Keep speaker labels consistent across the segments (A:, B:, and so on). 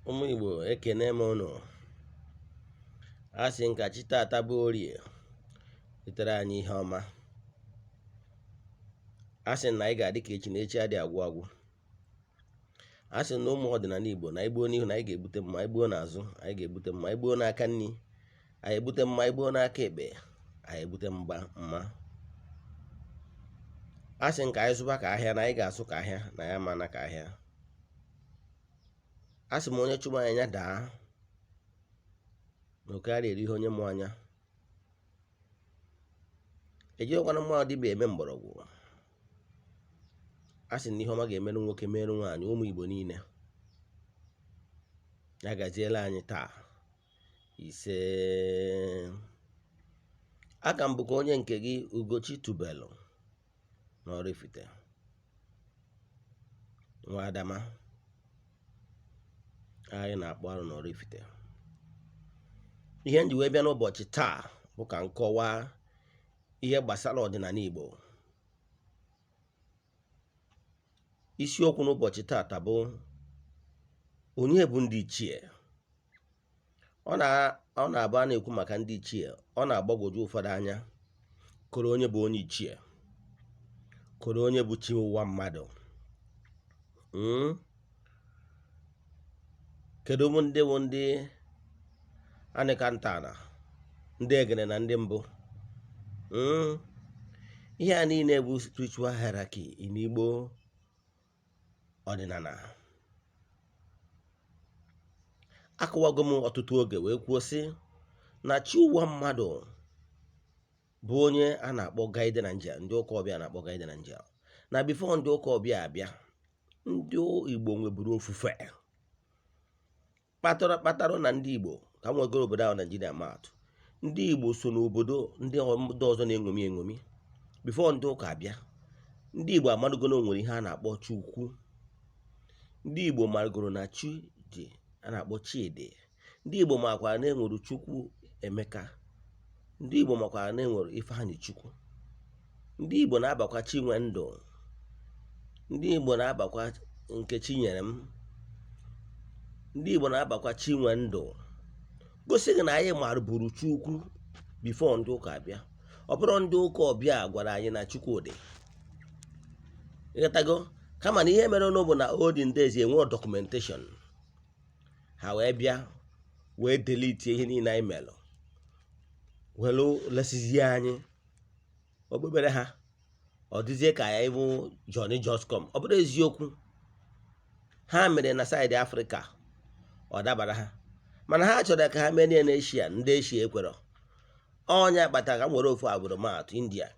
A: Ụmụ Igbo, ekene m ụnụ. A sị m ka chi tata bụ Orie wetara anyị ihe ọma. A sị na anyị ga-adị ka echi, na echi adị agwụ agwụ. A sị na ụmụ ọdịnala Igbo na anyị gbuo n'ihu na anyị ga-ebute mma, anyị gbuo n'azụ anyị ga-ebute mma, anyị gbuo n'aka nri anyị ebute mma, anyị gbuo n'aka ekpe anyị ebute mgba mma. A sị m ka anyị zụba ka ahịa, na anyị ga-azụ ka ahịa, na ya mana ka ahịa. A sị m onye chụba anya daa na oke ara eri ihe onye mụ anya. Ejirikwana mmadụ dibịa eme mgbọrọgwụ. A sị na ihe ọma ga-emerụ nwoke, merụ nwaanyị, ụmụ Igbo niile. Ya gaziela anyị taa. Ise. Aka m bụkwa onye nke gị, Ugochi Tubelu na Oraifite, nwa Adama anyị na-akpọ arụ na Oraifite. Ihe m ji wee bịa n'ụbọchị taa bụ ka m kọwaa ihe gbasara ọdịnala Igbo. Isiokwu n'ụbọchị taata bụ onye bụ ndị ichie. Ọ na-abụ a na-ekwu maka ndị ichie, ọ na-agbagwoju ụfọdụ anya. Koro onye bụ onye ichie, koro onye bụ chi ụwa mmadụ. Kedu ndị bụ ndị anịkantana, ndị egene na ndị mbụ? Ihe a niile bụ spiritual hierarchy in Igbo ọdịnala. Akọwago m ọtụtụ oge wee kwuo sị na chi ụwa mmadụ bụ onye a na-akpọ guardian angel, ndị ụka ọbịa na-akpọ guardian angel. Na before ndị ụka ọbịa abịa, ndị Igbo nweburu ofufe kpatara na ndị Igbo ka nwegoro obodo ahụ Naijiria maatụ. Ndị Igbo so n'obodo ndị ọzọ na-eṅomi eṅomi. Before ndị ụka abịa, ndị Igbo amarụgo na o nwere ihe a na-akpọ Chukwu. Ndị Igbo marụgoro na chi dị a na-akpọ Chidi. Ndị Igbo makwara na enwere Chukwu Emeka. Ndị Igbo makwara na enwere Ifeanyị Chukwu. Ndị Igbo na-abakwa Chinwendụ. Ndị Igbo na-abakwa nke Chinyere m. Ndị Igbo na-abakwa Chinwendụ. Gosi gị na anyị marụburu Chukwu before ndị ụka abịa. Ọ bụrụ ndị ụka ọbịa gwara anyị na Chukwu dị, ịghọtago? Kama na ihe mere bụ na olden days enwero documentation, ha wee bịa wee delete ihe niile anyị melụ, welu lesizie anyị okpukpere ha. Ọ dịzie ka ya bụ Johnny just come. Ọ bụrụ eziokwu, ha mere na side Afrịka, ọ dabara ha, mana ha chọrọ ka ha mee na Eshia. Ndị Eshia ekwerọ. Ọnya kpatara ka m were ofu agbụrụ maatụ, India.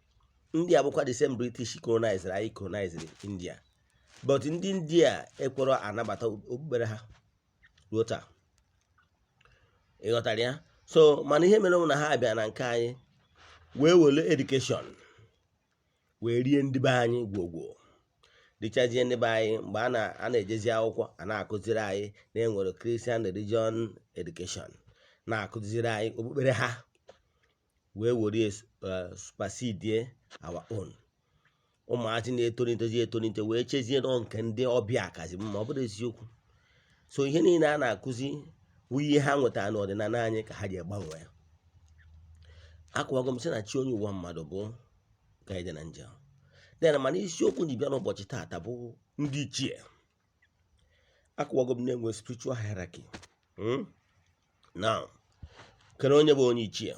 A: India bụkwa the same British colonized anyị, colonized India, but ndị India ekwerọ anabata okpukpere ha ruo taa. Ịghọtara ya? So mana ihe mere na ha bịa na nke anyị wee were education wee rie ndị be anyị gwogwo, richazie ndị be anyị. Mgbe a na-ejezi akwụkwọ, a na-akụziri anyị na enwere Christian religion education, na-akụziri anyị okpukpere ha, wee were supersede our own. Ụmụazị na-etolitezi etolite wee chezie nọ nke ndị ọbịa kazi mma. Ọ bụrụ eziokwu. So ihe niile a na-akụzi bụ ihe ha nwetara n'ọdịnala anyị ka ha ji agbanwe ya. Akọwago m sị na chi onye ụwa mmadụ bụ guardian angel. Then mana isiokwu ji bịa n'ụbọchị taata bụ ndị ichie. Akọwago m na-enwe spiritual hierarchy. Now, kedu onye bụ onye ichie?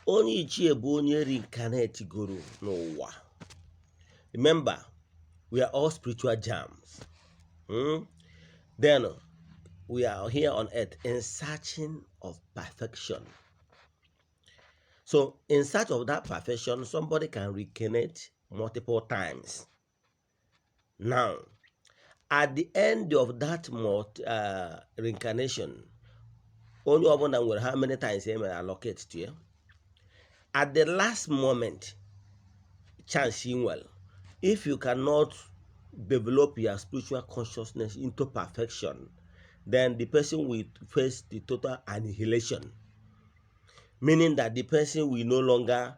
A: Onye ichie bụ onye reincarnate goro n'ụwa. Remember, we are all spiritual germs. Then we are here on earth in searching of perfection. So in search of that perfection, somebody can reincarnate multiple times. Now, at the end of that reincarnation, onye ọbụla nwere how many times e mere allocate to ya. At the last moment chance ị nwere, if you cannot develop your spiritual consciousness into perfection, then the person will face the total annihilation, meaning that the person will no longer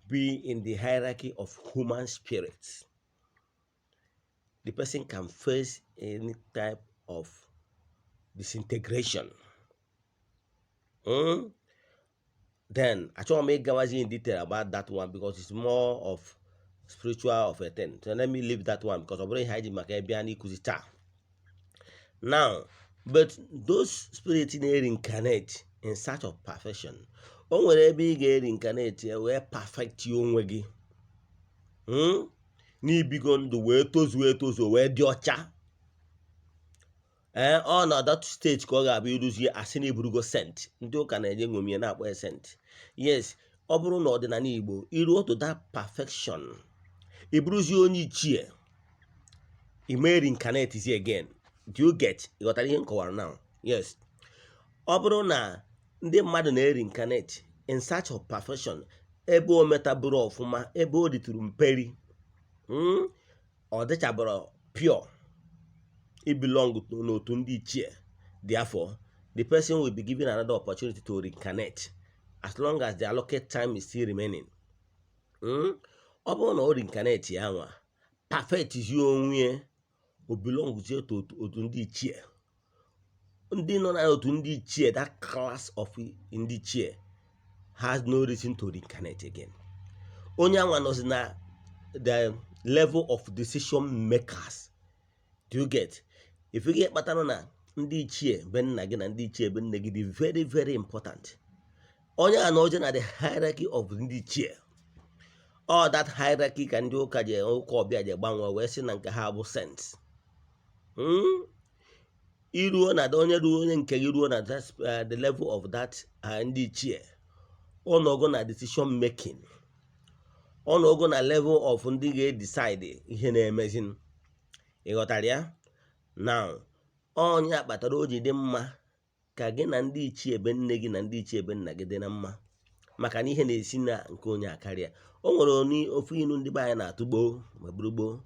A: be in the hierarchy of human spirits. The person can face any type of disintegration. Then achọghị m ịgawazi in detail about that one because it's more of spiritual of a thing. So let me leave that one because ọ bụrụ ihe anyị ji maka ebe a n'ịkụzi taa. Now, but those spirits na-reincarnate in search of perfection, o nwere ebe ị ga-reincarnate ya wee perfect onwe gị, N'ibigo ndụ wee tozuo etozuo, wee dị ọcha. Ee, ọ na that stage ka ọ ga-abụ iruzie, asị na iburugo saint. Ndị ụka na-enye ṅomi ya na-akpọ ya saint. Yes, ọ bụrụ na ọdịnala Igbo, iruo to that perfection, iburuzie onye ichie, ime reincarnate again. Do you get? Ịghọtara ihe m kọwara now? Yes, ọ bụrụ na ndị mmadụ na-reincarnate in search of perfection, ebe o metaburu ọfụma, ebe o ritụrụ mperi, ọ dịchabụrụ pure i belong n'otu ndị ichie. Therefore, the person will be given another opportunity to reincarnate as long as the allocate time is still remaining. Ọ bụrụ na o reincarnate ya nwa, perfect zie onwe ya, o belong zie to otu ndị ichie, ndị nọ na otu ndị ichie, that class of ndị ichie has no reason to reincarnate again. Onye anwa nọzi na the level of decision makers. Do you get? If ihe kpatara na ndị ichie be nna gị na ndị ichie be nne gị dị very, very important. Onye a na oje na the hierarchy of ndị ichie, all that hierarchy ka ndị ụka ji, ụka ọbịa ji gbanwee wee sị na nke ha bụ saints. Iruo na onye ruo, onye nke gị ruo na that, the level of that ndị ichie, ọnọgo na decision making, ọnọgo na level of ndị ga-edecide ihe na-emezi. Ị ghọtara ya now? Onye a kpatara o ji dị mma ka gị na ndị ichie be nne gị na ndị ichie be nna gị dị na mma, maka na ihe na-esi na nke onye akarịa. O nwere oni ofu inu ndị be anyị na-atụ gboo ma bụrụ gboo,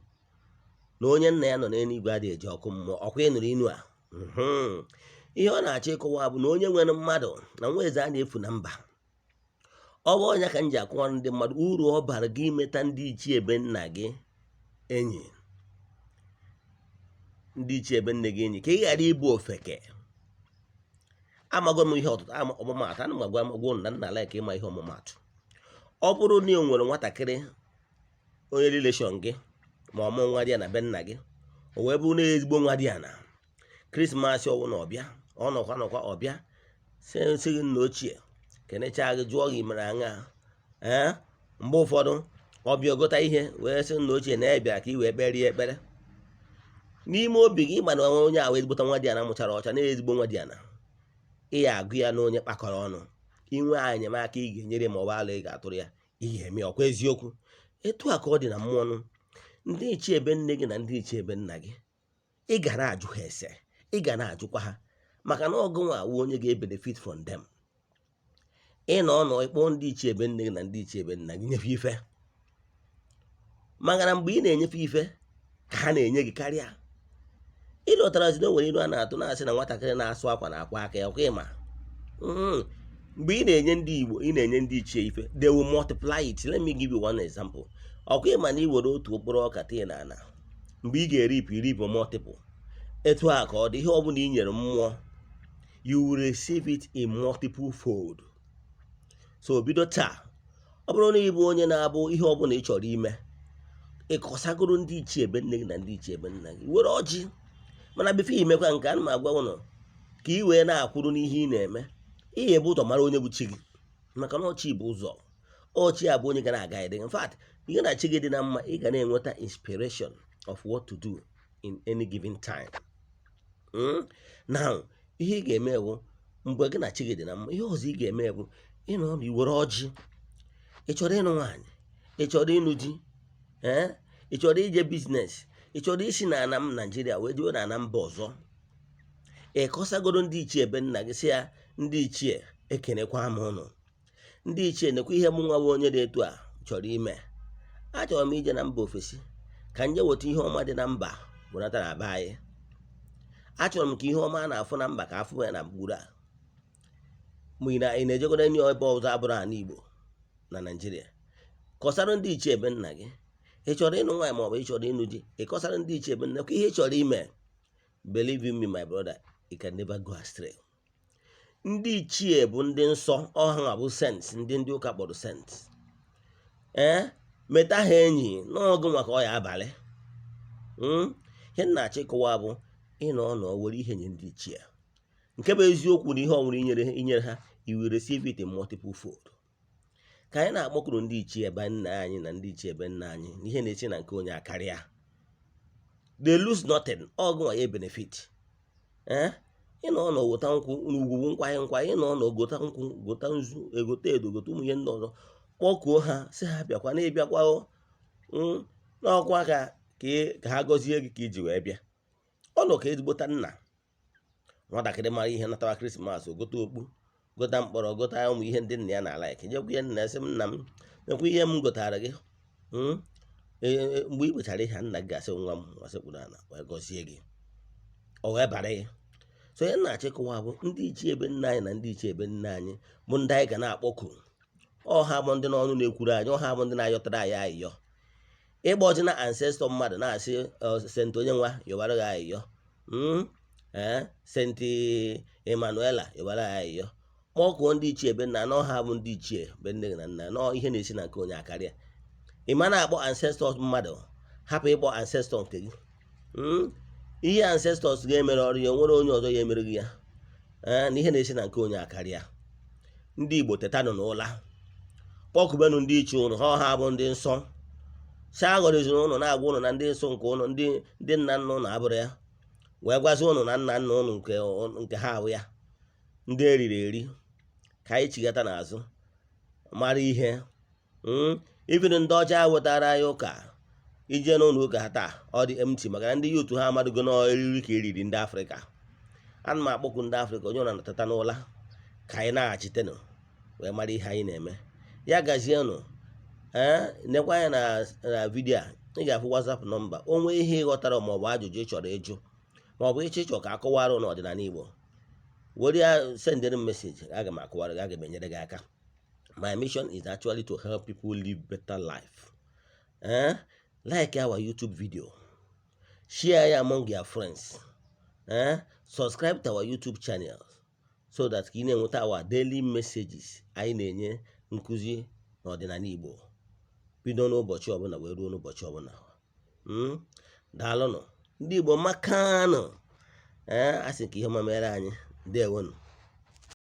A: na onye nna ya nọ n'eluigwe adịghị eji ọkụ mmụọ. Ọkwa ị nụrụ inu a? Ihe ọ na-achọ ịkọwa bụ na onye nwere mmadụ na nwa eze a na-efu na mba. Ọ bụ ọnya ka m ji akọwara ndị mmadụ uru ọ bara gị imeta ndị ichie be nna gị enyi, ndị ichie be nne gị enyi, ka ị ghara ịbụ ofeke. Amago m ihe ọtụtụ ọmụmaatụ. Ana m agwa m gwa unu na nna like ịma ihe ọmụmaatụ. Ọ bụrụ na ị nwere nwatakịrị onye relation gị, ma ọmụ nwa dị ya na be nna gị, o wee bụrụ na ezigbo nwa dị ya na Christmas ọwụ na ọbịa, ọ nọkwa nọkwa ọbịa, sị gị nna ochie, kenechaa gị, jụọ gị mere aṅa. Ee, mgbe ụfọdụ ọbịa gota ihe wee sị nna ochie na ya bịara ka ị wee kperie ekpere. N'ime obi gị, ịma na onye a wee ezigbota nwa dị ya na mụchara ọcha na ezigbo nwa dị ya na ị ya agụ ya na onye kpakọrọ ọnụ inwe enyemaka ị ga-enyere, ma ọ bụ alụ ị ga-atụrụ ya, ị ga-eme. Ọkwa eziokwu? Etu a ka ọ dị na mmụọ nụ. Ndị ichie ebe nne gị na ndị ichie ebe nna gị, ị ga na-ajụ ha ese, ị ga na-ajụkwa ha, maka na ọgụ nwa awụ onye ga-ebenefit from them. Ị nọ nọ ịkpọ ndị ichie ebe nne gị na ndị ichie ebe nna gị, nyefe ife, maka na mgbe ị na-enyefe ife ka ha na-enye gị karịa. Ịlọtarazi na o nwere ilu a na-atụ na-asị na nwatakịrị na-asụ akwa na-akwa aka ya. Ọkwa ịma? Mgbe ị na-enye ndị Igbo, ị na-enye ndị ichie ife, they will multiply it. Let me give you one example. Ọkwa ịma na ị were otu okporo ọka tinye n'ala, mgbe ị ga-eripụ, iripụ multiple? Etu a ka ọ dị ihe ọbụla ị nyere mmụọ, you will receive it in multiple fold. So bido taa, ọ bụrụ na ị bụ onye na-abụ ihe ọbụla ị chọrọ ime, ịkọsagoro ndị ichie ebe nne gị na ndị ichie ebe nna gị, were ọjị. Mana before imekwa nke ana m agwa ụnụ ka ị wee na-akwụrụ n'ihe ị na-eme, ị ga-ebu ụzọ mara onye bụ chi gị, maka na ọchị bụ ụzọ ọchị a bụ onye ga na-aga ede. In fact, ihe na chi gị dị na mma, ị ga na-enweta inspiration of what to do in any given time. Now, ihe ị ga-eme bụ, mgbe gị na chi gị dị na mma, ihe ọzọ ị ga-eme bụ ịnọ ọnụ iwere ọjị. Ị chọrọ ịnụ nwaanyị, ị chọrọ ịnụ di, ee, ị chọrọ ije business, ị chọrọ isi na ana m Naijiria wee jewe na ana mba ọzọ, ị kọsagoro ndị ichie ebe nna gị, sị ya, "Ndị ichie, ekenekwa m ụnụ. Ndị ichie, nekwa ihe mụ nwa bụ onye dị etu a chọrọ ime. Achọrọ m ije na mba ofesi ka m jee weta ihe ọma dị na mba bụnata na be anyị. Achọrọ m ka ihe ọma a na-afụ na mba ka afụ ya na mkpụrụ a." Ma ị na-ejegoro enyi ebe ọzọ abụrụ ala Igbo na Naijiria, kọsara ndị ichie ebe nna gị. Ị chọrọ ịnụ nwaanyị maọbụ ị chọrọ ịnụ di, ị kọsara ndị ichie ebe nna kwa ihe ị chọrọ ime. Believe in me, my brother, You can never go astray. Ndị ichie bụ ndị nsọ ọha, bụ saints, ndị ụka kpọrọ saints. Ee, meta ha enyi n'ọgụ maka ọya abalị. Ihe nna achọ ịkọwa bụ ịnọ ọnọ were ihe nye ndị ichie, nke bụ eziokwu na ihe ọnwụrụ inyere ha, you will receive it in multiple fold. Ka anyị na-akpọkuru ndị ichie ebe nna anyị na ndị ichie ebe nna anyị na ihe na-eche na nke onye akarịa, they lose nothing. Ọgụ nwa ya benefit. Ee, ịnọ ọnọ weta nkwụ n'ugwu bụ nkwanye nkwa. Ịnọ ọnọ gota nkwụ, gota nzu, egote edo, gote ụmụ ihe ndị ọzọ, kpọkuo ha, si ha bịakwa na ịbịakwa n'ọkwa ka ha gọzie gị ka iji wee bịa. Ọ nọ ka ezigbota nna nwatakịrị mara ihe natawa Christmas, gote okpu, gota mkpọrọ, gota ụmụ ihe ndị nna ya na like, jekwa ihe nna ya sị m, "Nna m, nekwa ihe m gotara gị." Mgbe ị kpechara ihe, nna gị ga-asị, "Nwa m," wasịkpụrụ ala wee gọzie gị, ọ wee bara gị. So ihe na-achọ ịkọwa bụ ndị ichie ebe nna anyị na ndị ichie ebe nna anyị bụ ndị anyị ga na-akpọku. Ọha bụ ndị n'ọnụ na-ekwuru anyị, ọha bụ ndị na-ayọtara anyị ayịyọ. Ịgba ọjị na ancestor mmadụ na-asị, "Saint onye nwa yọbara gị ayịyọ, ee, Saint Emmanuela yọbara gị ayịyọ." Kpọkuo ndị ichie ebe nna na ọha bụ ndị ichie be nne gị na nna nọ. Ihe na-esi na nke onye akarịa. Ị ma na-akpọ ancestors mmadụ, hapụ ịkpọ ancestor nke gị. Ihe ancestors ga-emere ọrụ ya, nwere onye ọzọ ya emere gị ya. Ee, na ihe na-esi na nke onye akarịa. Ndị Igbo, tetanụ n'ụla, kpọkubenụ ndị ichie ụnụ ha. Ọha bụ ndị nsọ si aghọrịziri ụnụ, na-agwa ụnụ na ndị nsọ nke ụnụ, ndị nna nna ụnụ abụrụ ya, wee gwazi ụnụ na nna nna ụnụ nke ha ahụ ya ndị eriri eri. Ka anyị chigata n'azụ mara ihe. Even ndị ọcha wetara anyị ụka, ije n'ụlọ ụka ha taa, ọ dị empty, maka na ndị youth ha amadugo na eriri ka eriri ndị Afrịka. Ana m akpọku ndị Afrịka, onye ọ na-atata n'ụla, ka anyị na-aghachitenụ wee mara ihe anyị na-eme. Ya gazienụ. Ee, nekwa anya na video a, ị ga-afụ WhatsApp number. O nwee ihe ị ghọtara maọbụ ajụjụ ị chọrọ ịjụ maọbụ ịchọ ịchọ ka akọwara n'ọdịnala Igbo, were ya sendere m message. Aga m akọwara gị, aga m enyere gị aka. My mission is actually to help people live better life. Eh? Like our YouTube video, share ya among your friends, eh? Subscribe to our YouTube channel so that ka ị na-enweta our daily messages. Anyị na-enye nkụzi n'ọdịnala Igbo bido n'ụbọchị ọbụla wee ruo n'ụbọchị ọbụla. Daalụnụ, ndị Igbo, makanụ. Ee, a sị ka ihe ọma mere anyị. Ndewonụ.